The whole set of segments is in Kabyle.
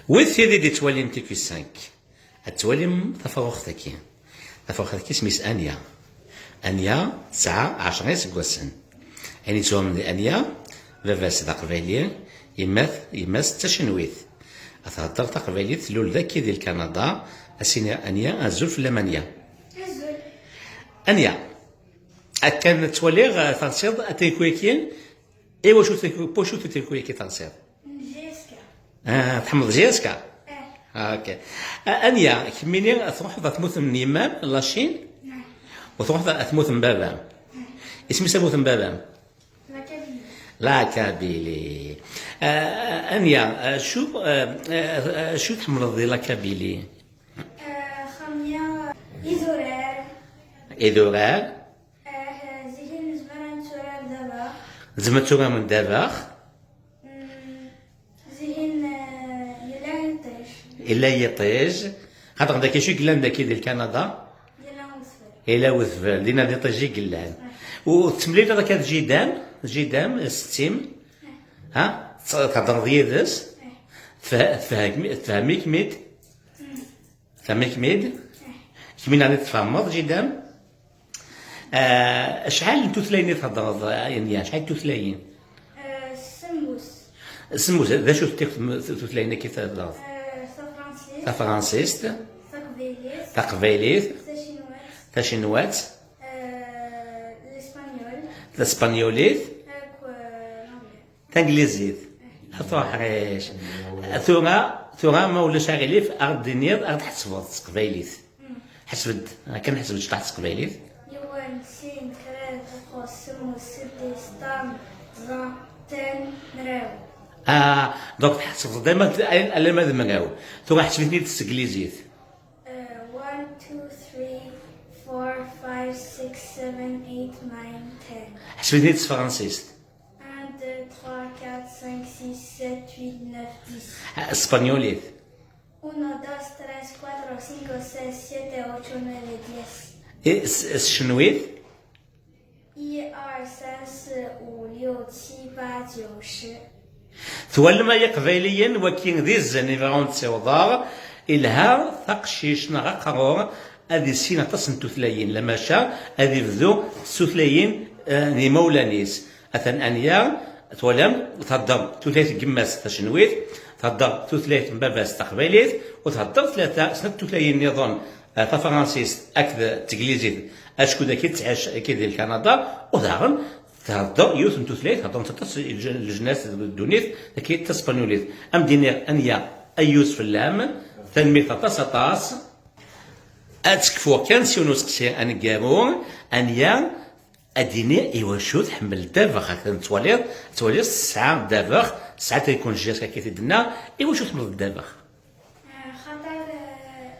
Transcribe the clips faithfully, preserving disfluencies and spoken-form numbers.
Wid tid i d-ittwalin T Q cinq, ad twalim tafṛuxt-agi. Tafṛuxt-agi isem-is Anya. Anya tesɛa ɛecṛa iseggasen. Ayen yettwamen di Anya, baba-s d aqbayli, yemma-t-, yemma-s d tacenwit. Ad thedder taqbaylit, tlul dagi di Lkanada. Ad s-iniɣ Anya, azul fell-am Anya. Azul. Anya, akken ttwaliɣ, eh, tersiḍ atriku-agi, i wacu triku-, wacu triku-agi tersiḍ? N J S K. Ah, tḥemmleḍ J S K? Eh. Ah, ok. Ah, Anya, kemmini truḥeḍ ɣer tmurt n yemma-m, la Chine? Eh. U truḥeḍ ɣer tmurt n baba-m? Eh. Isem-is tmurt n baba-m? La Kabylie. La Kabylie. Ah, Anya, ah, acu, ah, ah, acu tḥemmleḍ di la Kabylie? Eh, xamya, idurar. Idurar? Eh, zihin nezmer ad netturar ddabex. Nezmer ad turarem ddabex? Mm, zihin, eh, yella yiṭij. Yella yiṭij. Xaṭer dagi acu i yellan dagi di Lkanada? Yella udfel. Yella udfel, dinna d iṭij i yellan. U tettemliliḍ akka d jida-m? Jida-m, setti-m? Ha? Tt-, thedreḍ yid-s? Tfeh-, tfehhem-, tfehhem-ikem-id? Tfehhem-ikem-id? Kemmini tfehmeḍ jida-m? Ah, acḥal n tutlayin i theddreḍ, ah, Anya? Acḥal n tutlayin? Eh, semmus. Semmus, d acu-tent tutlayin-agi theddreḍ? Eh, tafransist. Tafransist. Taqbaylit. Taqbaylit. Tacinwat. Tacinwat. Eh, lespagnol. Taspanyolit. Akk, eh, l'anglais. Tanglizit. A tuḥric. Tura, tura ma ulac aɣilif, ad d-tiniḍ, ad d-tḥesbeḍ s teqbaylit. Ḥesbed, akken ḥesbed cṭaḥ s teqbaylit. Yiwen, sin, kraḍ, xeṣṣem, sedis, ṭam, ẓa, ten, mraw. Ah, donc tḥesbeḍ dayma alamma d mraw. Tura ḥesbet-ten-id s teglizit. Uh, one, two, three, four, five, six, seven, eight, nine, ten. Ḥesbet-ten-id s tefransist. Un, deux, trois, quatre, cinq, six, sept, huit, neuf, dix. Ah, s tespanyolit. Uno, dos, tres, cuatro, cinco, seis, siete, ocho, nueve, diez. I s, s tcenwit? 一二三四五六七八九十。Twalem ay iqbayliyen, waki d izen i bɣiɣ ad wen-d-ssiwḍeɣ. Ilha taqcict neɣ aqerru ad issin aṭas n tutlayin, lamaca ad ibdu s tutlayin, eh, n yimawlan-is. Atan Anya, twalam, thedder tutlayt n yemma-s tacenwit, thedder tutlayt n baba-s taqbaylit, u thedder tlata, snat tutlayin nniḍen, eh, tafransist akked teglizit, acku dagi tettɛic, akka di Lkanada, u daɣen thedder yiwet n tutlayt heddren-tt aṭas n lej-, leǧnas deg ddunit, dagi d taspanyolit. Ad m-d-iniɣ Anya, ayyuz fell-am, tanemmirt aṭas, aṭas. Ad tekfuɣ kan s yiwen useqsi aneggaru, Anya, ad d-tini iwacu tḥemmel ddabex, akken tettwaliḍ, tettwaliḍ tesɛa ddabex, tesɛa triku n J S K akka i t-id-tenna, iwacu tḥemmleḍ ddabex? Ah, xaṭer, ah,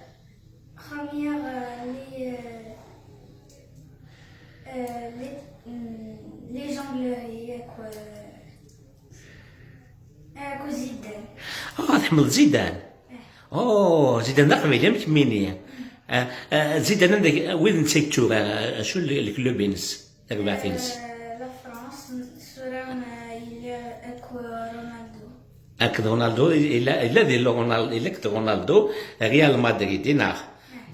xamya, ah, les, ah, ah, les, mm, les jongleries, quoi. Akked Zidane. Ah, tḥemmleḍ Zidane? Eh. Oh, Zidane d aqbayli am kemmini. Ah, ah, Zidane anda, wid netta yetturar, ah, acu l-, leklub-ines, tarbaɛt-ines? Eh, la France, tura, eh, yella akk Ronaldo. Akked Ronaldo, yella, yella di Ronal-, yella akked Ronaldo, Real Madrid, i neɣ?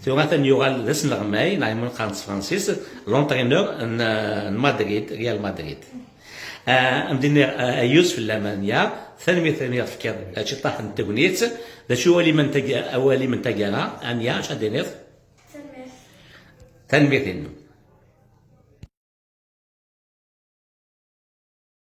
Tura atan yuɣal d aselɣmay, neɣ ayen qqaren s tefransist, l'entraîneur n, n Madrid, Real Madrid. Ah, am d-nniɣ, ah, ayyuz fell-am Anya, tanemmirt imi ɣ-tefkiḍ, ah, ciṭṭaḥ n tegnit, d acu awal-im n tag-, awal-im n taggara, Anya, acu ad d-tiniḍ? Tanemmirt. Tanemmirt-inem.